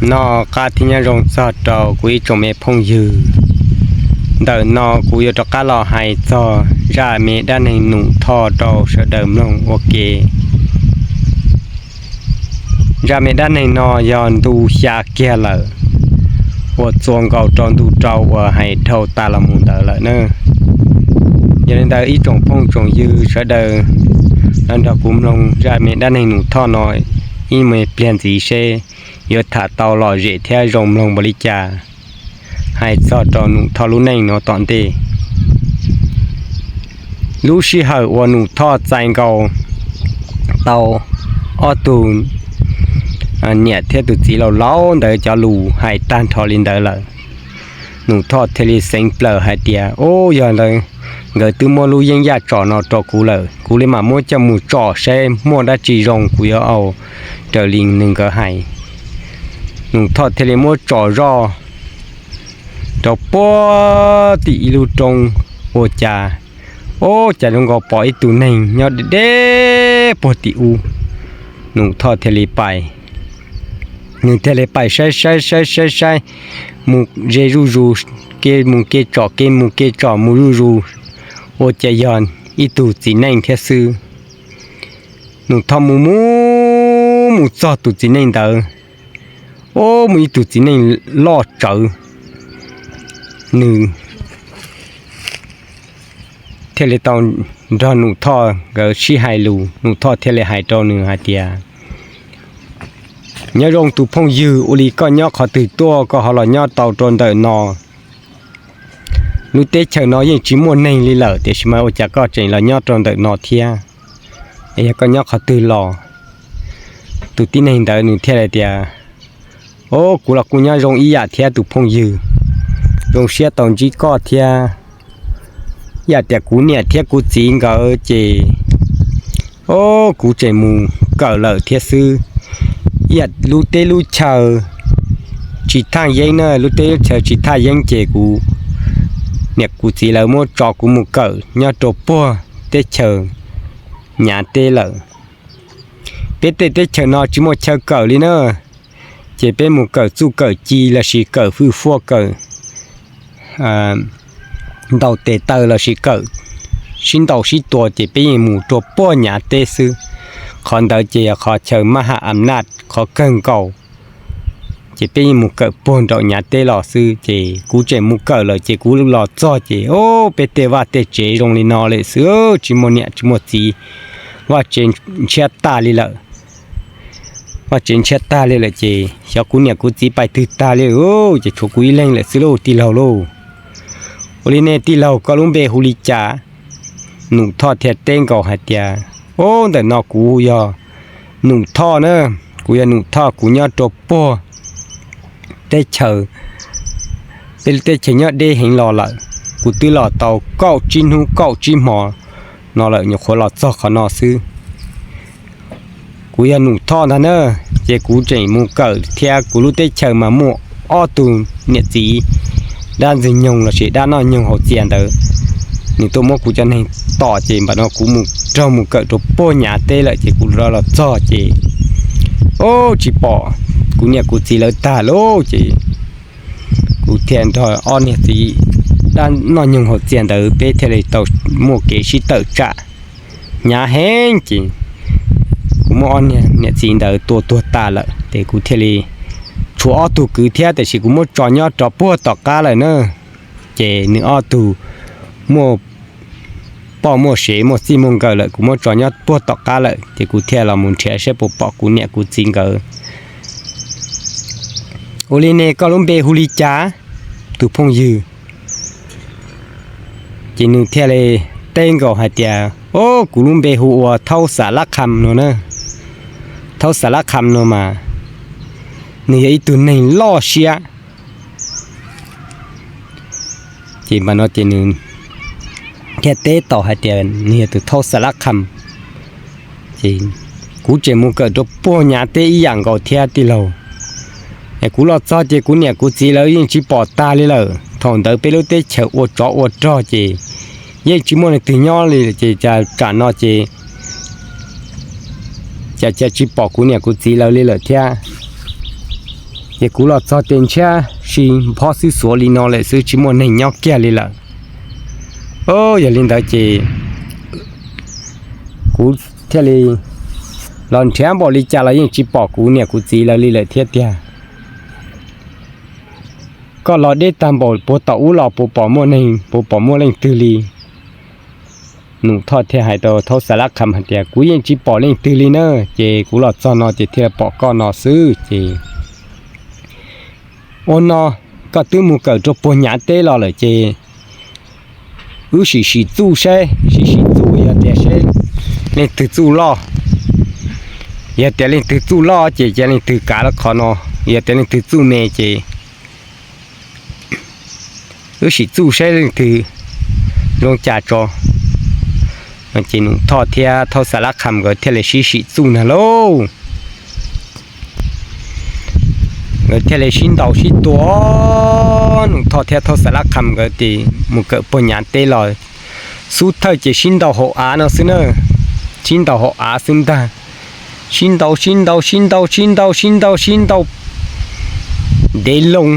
Noj qab thiab nyob zoo txog rau kuv ib tsoom me phooj ywg. Ntawm no kuv yuav rov qab los hais txog zaj me dab neeg Num Thoj rau sawv daws mloog ua ke. Zaj me dab neeg no yog ntu xya kiag lawm, uas txuas nkaus rau ntu rau uas hais dhau tas los mus ntawd lawm na. Yog li ntawd ib tsoom phooj tsoom ywg sawv daws los nrog kuv mloog zaj me dab neeg Num Thoj no ib me pliag ntxiv seb yuav tham tau lom zem thiab zoo mloog npaum li cas, hais txog rau Num Thoj lub neej no tom ntej. Lub sij hawm uas Num Thoj txais nkaus tau ob tug niam thiab tus txiv laus laus ntawd cov lus hais tag nrho li ntawd lawm, Num Thoj thiaj li xeev plaws hais tias, Ub, yog ntawd nkawd twb muab lub yeeb yaj tsom no rau kuv lawm, kuv li mam muab coj mus tsom saib muaj dab tsi zoo kuv yuav ua raws li nws nkawd hais. Num Thoj thiaj li muab tsom zoj rau puag tim ib lub roob, ua cas, ub, cas zoo nkaus pom ib tug neeg nyob deb deb puag tim ub. Num Thoj thiaj li pais, nws thiaj li pais saib saib saib saib saib, mus ze zuj zus, kev mus kev tsom, kev mus kev tsom, mus zuj zus, ua cas yog ib tug txiv neej thiab xwb. Num Thoj mus mus mus txog tus txiv neej ntawd, ub, muaj ib tug txiv neej loj tsawv, nws thiaj li tau nrog Num Thoj nkawd sib hais lus. Num Thoj thiaj li hais rau nws hais tias, Nyob zoo tus phooj ywg, ua li koj nyob qhov twg tuaj koj ho los nyob tau rau ntawm no? Lub teb chaws no yeej tsis muaj neeg li lawm, tiam sis mas ua cas koj tseem los nyob rau ntawm no thiab? Yog koj nyob qhov twg los? Tus tib neeg ntawd nws thiaj li tias, Ub, kuv los kuj nyob zoo ib yam thiab tus phooj ywg, zoo siab tau ntsib koj thiab. Ib yam tias kuv niam thiab kuv txiv nkawd ces, ub, kuv tseem mus kawm lawm thiab xwb. Ib yam lub teb lub chaw tsis thaj yeeb na, lub teb lub chaw tsis thaj yeeb ces kuv niam kuv txiv lawv muab tso kuv mus kawm nyob rau puag teb chaws Nyav teb lawm. Peb tej teb chaws no tsis muaj chaw kawm li na, ces peb mus kawm txuj kawm ci lossis kawm fwj fuaj, kawm ntaus tes taw lossis kawm sib ntaus sib tua ces peb yeej mus rau puag Nyav teb xwb. Qhov ntawd ces yog qhov chaw mab ham am naj qhov kawg nkaus, ces peb yeej mus kawm puag nraum Nyav teb los xwb. Ces kuv tseem mus kawm lawm ces kuv los txog ces, ub, peb tej vaj tej tsev zoo li no lawm xwb, tsis muaj niam tsis muaj txiv, vaj tsev ntshiab tag li lawm. Vaj tsev ntshiab tag li lawm ces xyov kuv niam kuv txiv pais twg tag li, ces tshuav kuv ib leeg lawm xwb lauj tij laug lauj. Ua li ne tij laug, koj lub npe hu li cas? Num Thoj thiaj teb nkaus hais tias, Ub, ntawm no kuv yog Num Thoj na, kuv yog Num Thoj, kuv nyob rau puag teb chaws, peb lub teb chaws nyob deb heev los lawm, kuv twb los tau kaum tsib hnub kaum tsib hmo no lawm nyuam qhuav los txog qhov no xwb. Kuv yog Num Thoj ntag na, ces kuv tseem mus kawm thiab kuv lub teb chaws mas muaj ob tug niam txiv dab ntxwg nyoog lossis dab noj nyoog haus txias ntawd, nws tuaj muab kuv cov neeg tom ces npam no kuv mus raug mus kawm rau puag Nyav teb lawm ces kuv rov los txog ces, ub, tsis pom kuv niam kuv txiv lawv tag lauj. Ces kuv thiaj nrog ob niag txiv dab noj nyoog haus txias ntawd peb thiaj li tau muaj kev sib tawm tsam hnyav heev ces kuv muab ob niag niam txiv ntawd tua tuag tas lawm ces kuv thiaj li tshuav ob tug kwv thiab, tiam sis kuv muab tso nyob rau puag tom qab lawm na. Ces nws ob tug muaj poj muaj sev muaj txij muaj nkawm lawm, kuv muab tso nyob puag tom qab lawm ces kuv thiaj los mus nrhiav saib puas pom kuv niam kuv txiv nkawd. Ua li ne koj lub npe hu li cas, tus phooj ywg? Ces nws thiaj li teb nkaus hais tias, Ob, kuv lub npe hu ua Thaub Xav Lab Qham no na. Thaub Xav Lab Qham no mas nws yog ib tug neeg loj siab. Ces npam no ces nws thiaj teb tau hais tias nws yog tus Thaub Xav Lab Qham. Ces kuv tseem mus kawm rau puag Nyav teb ib yam nkaus thiab tij laug. Es kuv los txog ces kuv niam kuv txiv lawv yeej tsis pom tag li lawm. Thaum ntawd peb lub teb chaws ua tsov ua rog ces yeej tsis muaj leej twg nyob li ces cas tsam no ces cas cas tsis pom kuv niam kuv txiv lawv li lawm thiab. Ces kuv los txog ces ntshiab si nphob xwb, xuav li no lawm xwb, tsis muaj neeg nyob kiag li lawm. Yog li ntawd ces kuv thiaj li los nrhiav npaum li cas los yeej tsis pom kuv niam kuv txiv lawv li lawm thiab tiag. Koj los deb tag npaum puag tom ub los puas pom muaj neeg, puas pom muaj leej twg li? Num Thoj thiaj hais rau Thaub Xav Lab Kham hais tias, Kuv yeej tsis pom leej twg li na, ces kuv los txog no ces thiaj pom koj no xwb ces. Ua no, koj twb mus kawm rau puag Nyav teb los lawm ces wb sim sim txuj saib, sim sim txuj yog tias seb leej twg txuj loj. Yog tias leej twg txuj loj ces cia leej twg kav lawm qhov no, yog tias leej twg txuj me ces wb sim txuj saib leej twg zoo cas tso. Ces Num Thoj thiab Thaub Xav Lab Kham nkawd thiaj li sib sim txuj ntag lauj. Nkawd thiaj li sib ntaus sib tua, Num Thoj thiab Thaub Xav Lab Kham nkawd ces mus kawm puag Nyav teb los, xub thawj ces sib ntaus hauv av no xwb na, sib ntaus hauv av xwb ntag. Sib ntaus sib ntaus sib ntaus sib ntaus sib ntaus sib ntaus ntev loo,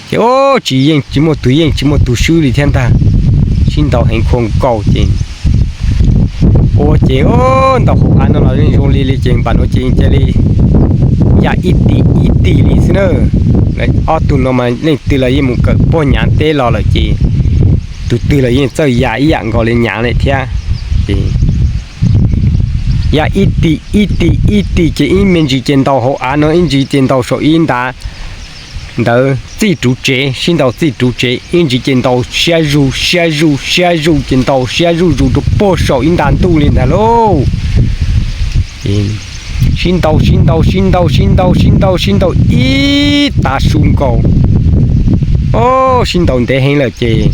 ces tsis yeej, tsis muaj tus yeej tsis muaj tus swb li thiab ntag. Sib ntaus heev khuas nkaus ces ua ces ntaus hauv av no los zoo li li ces npam no ces cia li ya ib tim ib tim li xwb na. Ob tug no mas leej twg los yeej mus kawm puag Nyav teb los lawm ces tus twg los yeej txawj ya ib yam nkaus li Nyav lawm thiab. Ces ya ib tim ib tim ib tim ces ib me ntsis ces ntaus hauv av no, ib ntsis ces ntaus saum ib ntav ntawd txij ruv tsev, sib ntaus txij ruv tsev, ib ntsis ces ntaus siab zuj siab zuj siab zuj ces ntaus siab zuj zus rau puag saum ib nta ntuj li ntag lauj. Sib ntaus sib ntaus sib ntaus sib ntaus sib ntaus sib ntaus ib tav su nkaus, sib ntaus ntev heev lawm ces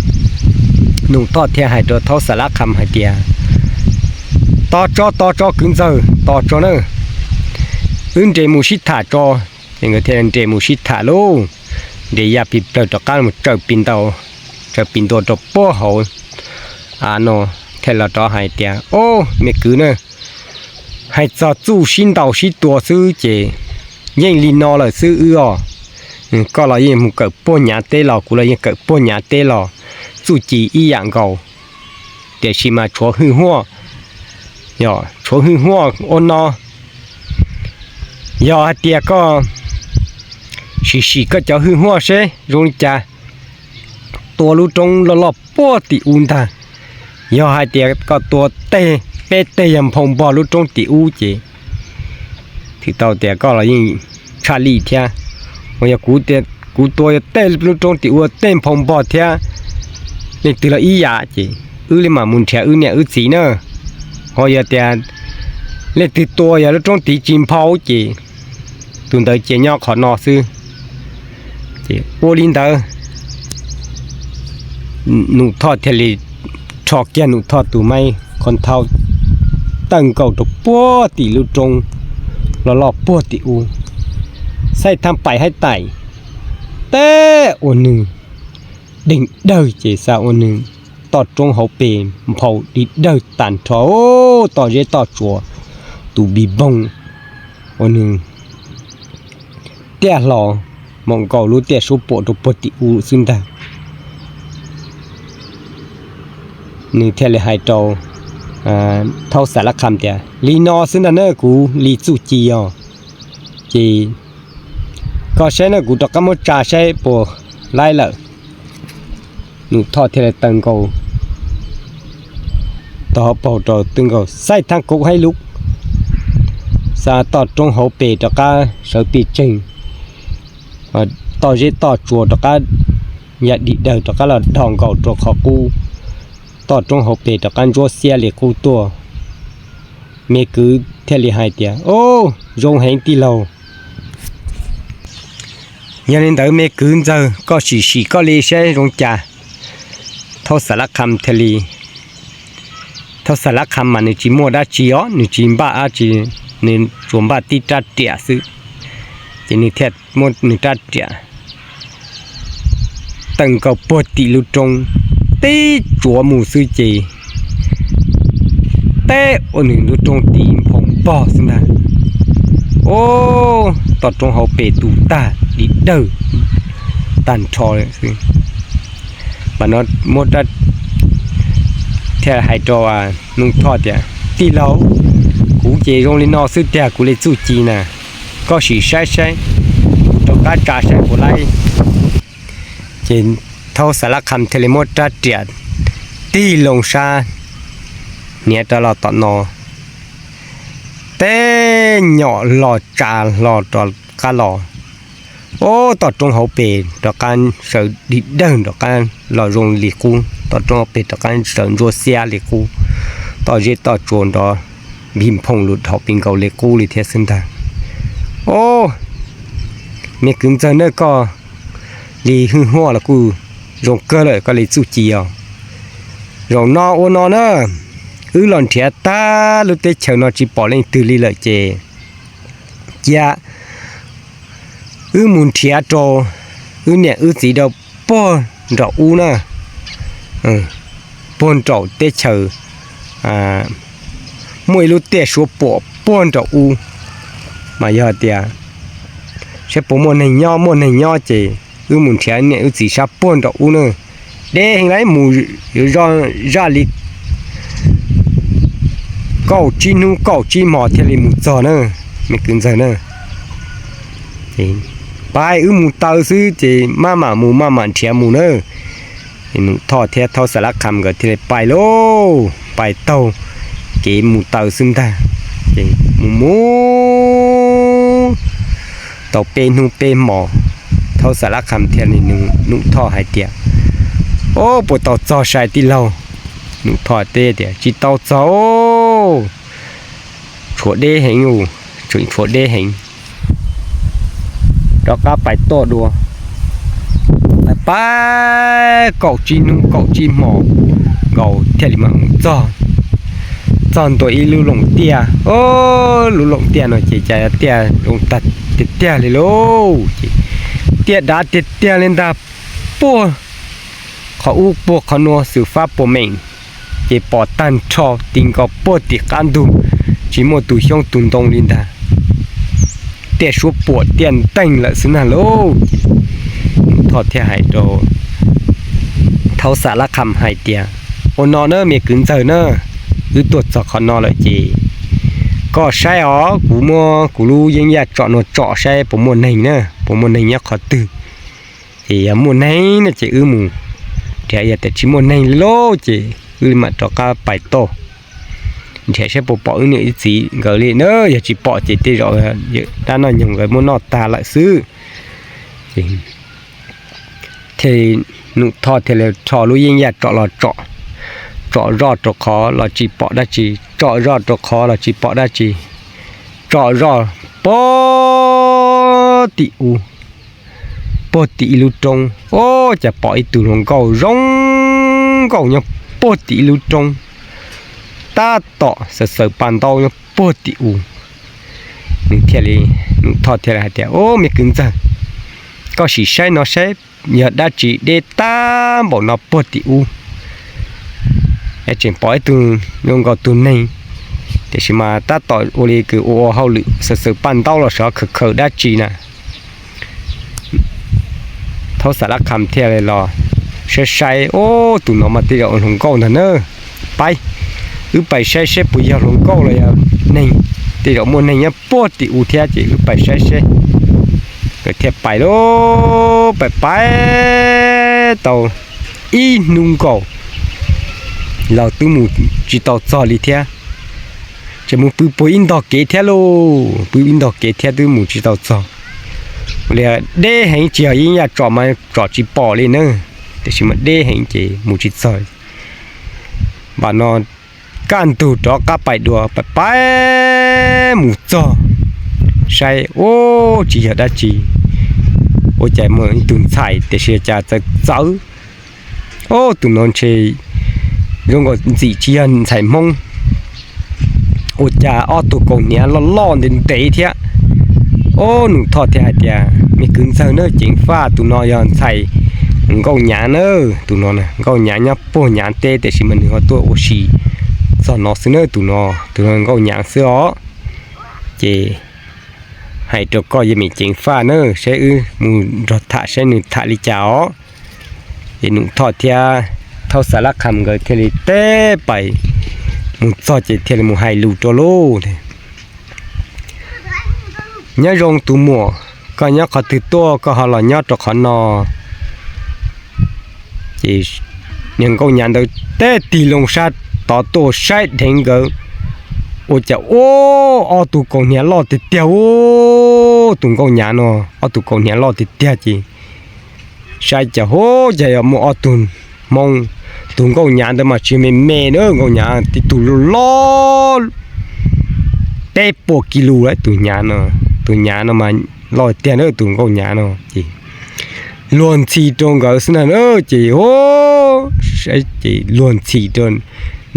Num Thoj thiaj hais rau Thaub Xav Lab Kham hais tias, Tos tso, tos tso kwv ntxawg, tos tso na, wb nres mus sib tham tso. Ces nkawd thiaj nres mus sib tham lauj. Nres ya pis plawg rov qab mus tsaws pis ntaus, tsaws pis ntua rau puag hauv av no, thiaj los rov hais tias, Ob, me kwv na, hais txog txuj sib ntaus sib tua xwb ces yeej li no lawm xwb wb os. Koj los yeej mus kawm puag Nyav teb los, kuv los yeej kawm puag Nyav teb los, txuj ci ib yam nkaus, tiam sis mas tshuav hwj huaj, tshuav hwj huaj ua no. Yog hais tias koj sim sim koj cov hwj huaj seb zoo li cas, tua lub roob loj loj puag tim ub ntag. Yog hais tias koj tua tej, peb teg yog nphau npog lub roob tim ub ces twb tau tias koj los yeej tshaj lij thiab. Uas yog kuv tua tej lub roob tim ub tej nphau npog thiab, leej twg los ib yam ces wb li mam mus nrhiav wb niam wb txiv na. Ho yog tias leej twg tua yog lub roob tid tsis nphau ces tus ntawd cia nyob qhov no xwb. Ces ua li ntawd, Num Thoj thiaj li rho kiag Num Thoj tus maib qhov nthau tawg nkaus rau puag tim lub roob loj loj puag tim ub, xaij thaaj paim haib taim, teb ua nws deeg dawg ces xav ua nws toj roob hauv pes nphau dig dawg tag nrho, toj zeb toj tsuas, tus npis npoog ua nws tiaj hlo, mam nkaus lub tiaj suab puam rau puag tim ub xwb ntag. Nws thiaj li hais rau Thaub Xav Lab Kham tias, Li no xwb ntag na, kuv li txuj ci os, ces koj saib na, kuv rov qab muab tsa saib puas laib lawm. Num Thoj thiaj li taw nkaus tog hauv paug rau twb nkaus xaij thaab kuv haib lub, xa toj roob hauv pes rov qab sawv pij tseeg, toj zeb toj tsuas rov qab ya dig dawg rov qab los dog nkaus rau qhov qub, toj roob hauv pes rov qab ntsuab xiab li qub tuaj. Me kwv thiaj li hais tias, Ub, zoo heev tij laug. Yog li ntawd me kwv ntxawg, koj sim sim koj li saib zoo cas. Thaub Xav Lab Kham thiaj li, Thaub Xav Lab Kham mas nws tsis muaj dab tsi os, nws tsis npaj dab tsi, nws tsuas npaj tib rab riam xwb. Ces nws thiaj muab nws rab riam taw nkaus puag tim lub roob, tib tsuav mus xwb ces teb ua nws lub roob tid nphau npog xwb ntag. Ub, toj roob hauv pes tu tag li dawg tag nrho xwb. Mas no muab rab thiaj hais rau Nuj Thoj tias, tij laug, kuv ces zoo li no xwb tiag, kuv li txuj ci na, koj sim saib saib, kuv rov qab tsa saib puas laib. Ces Thaub Xav Lab Kham thiaj li muab rab riam tig loo sab hniav rov los tom no, teb nyom los tsa hlo rov qab los. Ob, toj roob hauv pes rov qab sawv dig dawg rov qab los zoo li qub, toj roob hauv pes rov qab sawv ntsuab xiab li qub, toj zeb toj tsua nrov npig nphooj lus dhau pes nkaus li qub li thiab xwb ntag. Ob, me kwv ntxawg na, koj li hwj huaj los kuj zoo kawg lawm, koj li txuj ci os. Zaum no ua no na, wb los nrhiav tag lub teb chaws no tsis pom leej twg li lawm ces cia wb mus nrhiav rau wb niam wb txiv rau puag nraum ub na, puag nraum teb chaws, muaj ib lub tiaj suab puam puag nraum ub. Mas yog tias saib puas muaj neeg nyob, muaj neeg nyob ces wb mus nrhiav niam wb txiv sab puag nraum ub na. Deb heev lawm, mus yuav zaj li kaum tsib hnub kaum tsib hmo thiaj li mus txog na, me kwv ntxawg na. Pais, wb mus taw xwb ces maj mam mus maj mam nrhiav mus na. Num Thoj thiab Thaub Xav Lab Kham nkawd thiaj li pais lauj, pais taug kev mus taw xwb ntag. Ces mus mus tau peb hnub peb hmo, Thaub Xav Lab Kham thiaj li nug Num Thoj hais tias, Ob, puas tau txog sai tij laug? Num Thoj teb tias, Tsis tau txog, tshuav deb heev, tseem tshuav deb heev, rov qab pais toj dua. Pais pais kaum tsib hnub kaum tsib hmo nkaus thiaj li mam mus txog, txog ntua ib lub loos tiaj. Lub loos tiaj no ces cas tiaj zoo tag tiag tiag li lauj, ces tiaj dav tiag tiag li ntag, puag qhov ub puag qhov nuav xwm fab puas meem, ces pom tag nrho ti nkaus puag tim qab ntug, tsis muaj tus xyoob tus ntoo li ntag. Tiaj suab puam tiaj nteeg lawm xwb ntag lauj. Ces Num Thoj thiaj hais rau Thaub Xav Lab Kham hais tias, Ua no na me kwv ntxawg na, wb tuaj txog qhov no lawm ces koj saib os, kuv muab kuv lub yeeb yaj tsom no tsom saib puas muaj neeg na, puas muaj neeg nyob qhov twg. Ces yog muaj neeg no ces wb mus nrhiav, yog tias tsis muaj neeg li lauj ces wb mam rov qab pais toj nrhiav saib puas pom wb niam wb txiv nkawd li na. Yog tsis pom ces tej zaum dab noj nyoog nkawd muab noj tag lawm xwb. Thiaj, Num Thoj thiaj li rho lub yeeb yaj tsom los tsom, tsom zoj rau qhov los tsis pom dab tsi, tsom zoj rau qhov los tsis pom dab tsi, tsom zoj puag tim u, puag tim ib lub roob, ua cas pom ib tug hluas nkauj zoo nkauj nyob puag tim ib lub roob, tab tom xaws xaws paj ntaub nyob puag tim u. Nws thiaj li, Num Thoj thiaj li hais tias, Ub, me kwv ntxawg, koj sim saib no saib yog dab tsi deb tag npaum no puag tim ub. Es tseem pom ib tug zoo nkaus tus neeg, tiam sis mas tab tom ua li kws ua ua hauj lwm xaws xaws paj ntaub los xyov khaws khaws dab tsi na. Thaub Xav Lab Kham thiaj li los saib saib, Ub, tus no mas tej zaum hluas nkauj ntag na. Pais, wb pais saib seb puas yog hluas nkauj los yog neeg, tej zaum muaj neeg nyob puag tim u thiab ces wb pais saib seb. Nkawd thiaj pais lauj, pais pais tau ib hnub nkaus los twb mus tsis tau txog li thiab. Ces mus pw puag ib ntog kev thiab lauj, pw ib ntog kev thiab twb mus tsis tau txog. Ua li deb heev, tsis yog yeeb yaj tsom mas tsom tsis pom li na, tiam sis mas deb heev ces mus tsis txog. Npam no kaj ntug rov qab pais dua, pais pais mus txog saib, Ub, tsis yog dab tsi, ua cas muaj ib tug ntxhais tiam sis cas txawv txawv. Ub, tus no ntshe zoo nkaus ntxim tsis yog ntxhais Hmoob, ua cas ob tug kaus hniav loj loj ntev ntev thiab. Ub, Num Thoj thiaj hais tias, Me kwv ntxawg na, ceev faj, tus no yog ntxhais Nkauj Nyav na, tus no Nkauj Nyav nyob puag Nyav teb tiam sis mas nws ho tuaj ua si txog no xwb na, tus no, tus no Nkauj Nyav xwb os. Ces hais rau koj yog me ceev faj na, saib wb mus nrog tham saib nws tham li cas os. Ces Num Thoj thiab Thaub Xav Lab Qham nkawd thiaj li teb pais mus txog ces thiaj li mus hais lus rau lauj. Nyob zoo tus muam, koj nyob qhov twg tuaj koj ho los nyob rau qhov no? Ces niag nkauj nyav ntawd teb tig loo sab tod tuaj saib dheev nkawd, ua cas ua ob tug kaus hniav loj tiag tiag, tus nkauj nyav no ob tug kaus hniav loj tiag tiag ces saib cas hu cas yog muaj ob tug hmoob, tus nkauj nyav ntawd mas tsis me me na, nkauj nyav tib tug loj loj peb puas kis lus lawm tus nyav no, tus nyav no mas loj tiag na tus nkauj nyav no ces luag ntxhi rau nkawd xwb na, ces ces luag ntxhi rau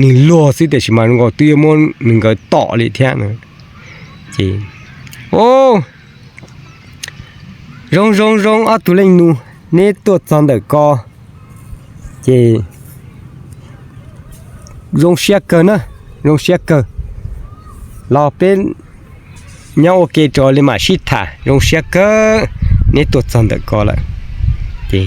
nws luag xwb tiam sis mas zoo nkaus twb yuav muab nws nkawd tom li thiab no ces zoo zoo zoo ob tug leej nus, neb tuaj txog ntawm ko ces zoo siab kawg na, zoo siab kawg. Los peb nyob ua ke rau li mam sib tham, zoo siab kawg neb tuaj txog ntawm ko lawm. Ces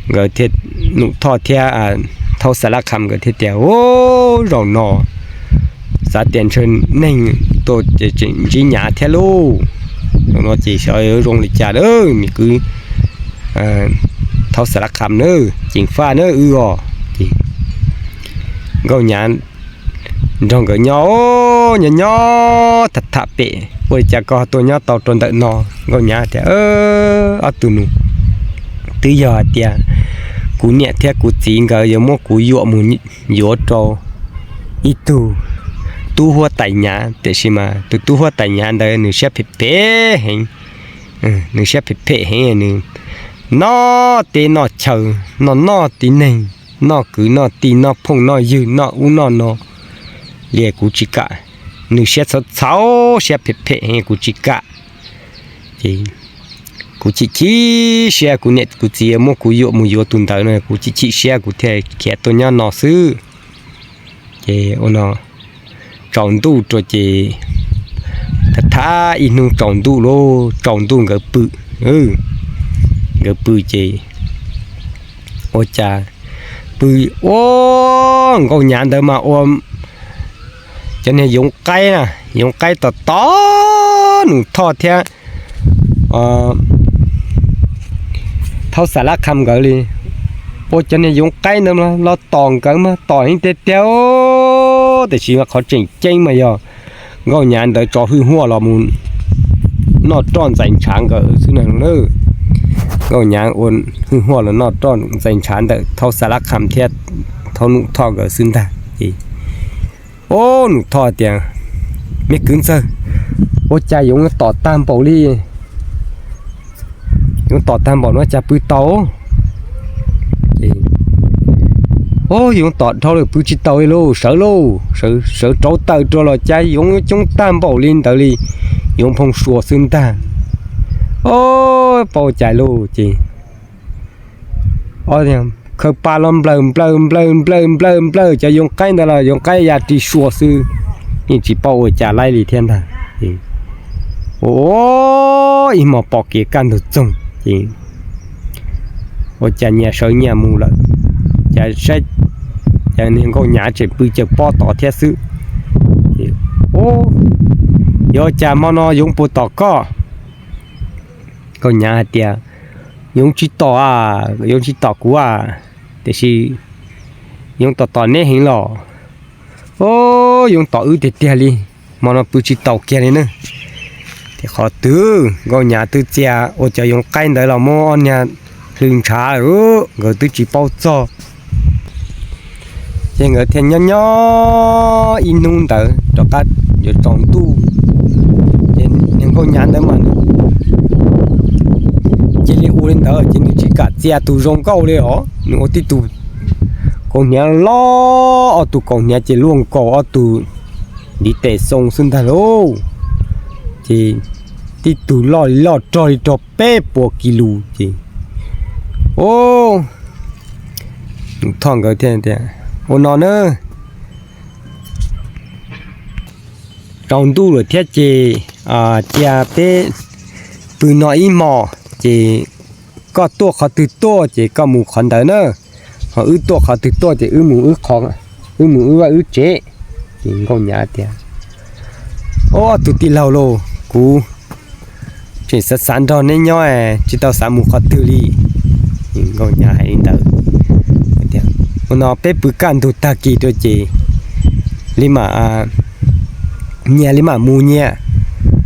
nkawd thiaj, Num Thoj thiab Thaub Xav Lab Qham nkawd thiaj tias, Ub, zaum no xav tias ntshe neeg tuaj ces tseem ntsib nyav thiab lauj. Zaum no ces xyov yuav zoo li cas lawm, me kwv Thaub Xav Lab Qham na, ceev faj na wb os. Ces nkauj nyav nrog nkawd nyob, nyob nyob tham tham pem, ua li cas koj tuaj nyob tau rau ntawm no? Nkauj nyav tias, Ob tug nus, twb yog hais tias kuv niam thiab kuv txiv nkawd yuav muab kuv yuam mus yuav rau ib tug tub huab tais nyav, tiam sis mas tus tub huab tais nyav ntawd nws siab phem phem heev, nws siab phem phem heev, nws noj teb noj chaw, noj noj tib neeg, noj kwv noj tij, noj phooj noj ywg, noj ub noj no li kuv tsis kam. Nws siab txhawv txhawv, siab phem phem heev, kuv tsis kam. Ces kuv chim chim siab, kuv niam kuv txiv muab kuv yuam mus yuav tus ntawd no, kuv chim chim siab kuv thiaj khiav tuaj nyob no xwb. Ces ua no tsaus ntuj rau ces thab thab ib hnub tsaus ntuj lauj, tsaus ntuj nkawd pw, nkawd pw ces ua cas pw ua nkauj nyav ntawd mas ua cov niag yoov qaib na, yoov qaib tom tom Num Thoj thiab Thaub Xav Lab Qham nkawd li. Ua cov niag yoov qaib ntawd los tom nkawd mas tom heev tiag tiag, tiam sis qhov tseem ceeb mas yog nkauj nyav ntawd tso hwj huaj los mus noj roj ntxais ntshav nkawd xwb na. Nkauj nyav ua hwj huaj los noj roj ntxais ntshav ntawm Thaub Xav Lab Qham thiab Thaub Num Thoj nkawd xwb ntag. Ces Num Thoj tias, Me kwv ntxawg, ua cas yoov tom tag npaum li, yoov tom tag npaum no cas pw tau? Ces, Yoov tom dhau lawm pw tsis tau li lauj, sawv lauj, sawv rauv taws rau los cas yoov coob tag npaum li ntawd li, yoov nphoo sua xwb ntag. Paub ua cas lauj? Ces khaws pas los nplawm nplawm nplawm nplawm nplawm nplawm cov yoov qaib ntawd los yoov qaib ya ris sua xwb, yeej tsis paub ua cas laib li thiab ntag. Ua ib hmos pom kev kaj ntug txoog ces ua cas nyias sawv nyias mus lawm, cas saib, cas niag nkauj nyav tseem pw caws pob tod thiab xwb. Yog cas hmo no yoov puas tom koj? Nkauj nyav hais tias, Yoov tsis tom, yoov tsis tom kuv a, tiam sis yoov tom tom neb heev los? Yoov tom wb tiag tiag li, hmo no pw tsis tau kiag li na. Tias qhov twg nkauj nyav twb txia ua cov yoov qaib ntawd los muab ob niag hlw ntshav lawm, nkawd twb tsis paub txog. Ces nkawd thiaj nyob nyob ib hnub ntawd rov qab yuav tsaus ntuj, ces niag nkauj nyav ntawd mas cia li ua li ntawd ces nws tsis kam txia tus zoo nkauj li os, nws ua tib tug kaus hniav loj, ob tug kaus hniav ces luaj nkaus ob tug ntiv tes xoo xwb ntag lauj. Ces tib tug loj li loj rog li rog peb puas kis lus ces, o, Num Thoj nkawd thiaj tias, Ua no na, Tsaus ntuj lawm thiab ces cia peb pw no ib hmos ces koj tuaj qhov twg tuaj ces koj mus qhov ntawd na, ho wb tuaj qhov twg tuaj ces wb mus wb mus wb vaj wb tsev. Ces Nkauj Nyav tias, Ob tug tij laug lauj, kuv tseem xav xav nrog neb nyob, tsis tau xav mus qhov twg li. Nkauj Nyav hais li ntawd, Ua no peb pw kaj ntug tag kis rau ces li mam nyias li mam mus nyias.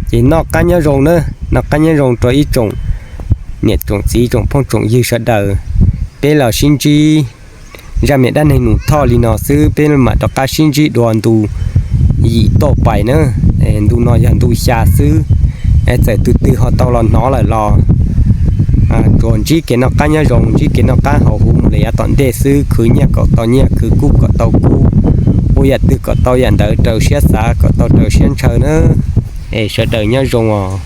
Ces noj qab nyob zoo na, noj qab nyob zoo rau ib tsoom niam tsoom txiv tsoom phooj tsoom ywg sawv daws. Peb los sib ntsib zaj me dab neeg Nus Thoj li no xwb, peb mam rov qab sib ntsib dua ntu yim tuaj pais na. Ntu no yog ntu xya xwb, txawm tus twg ho tau los hnov lawm los tsuas ntsib kev noj qab nyob zoo, ntsib kev noj qab haus huv mus li yav tom ntej xwb, khwv nyiaj kom tau nyiaj, khwv kub kom tau kub, ua yam twg kom tau yam ntawd, raws siab xav kom tau raws siab ntshaw na. Es sawv daws nyob zoo os.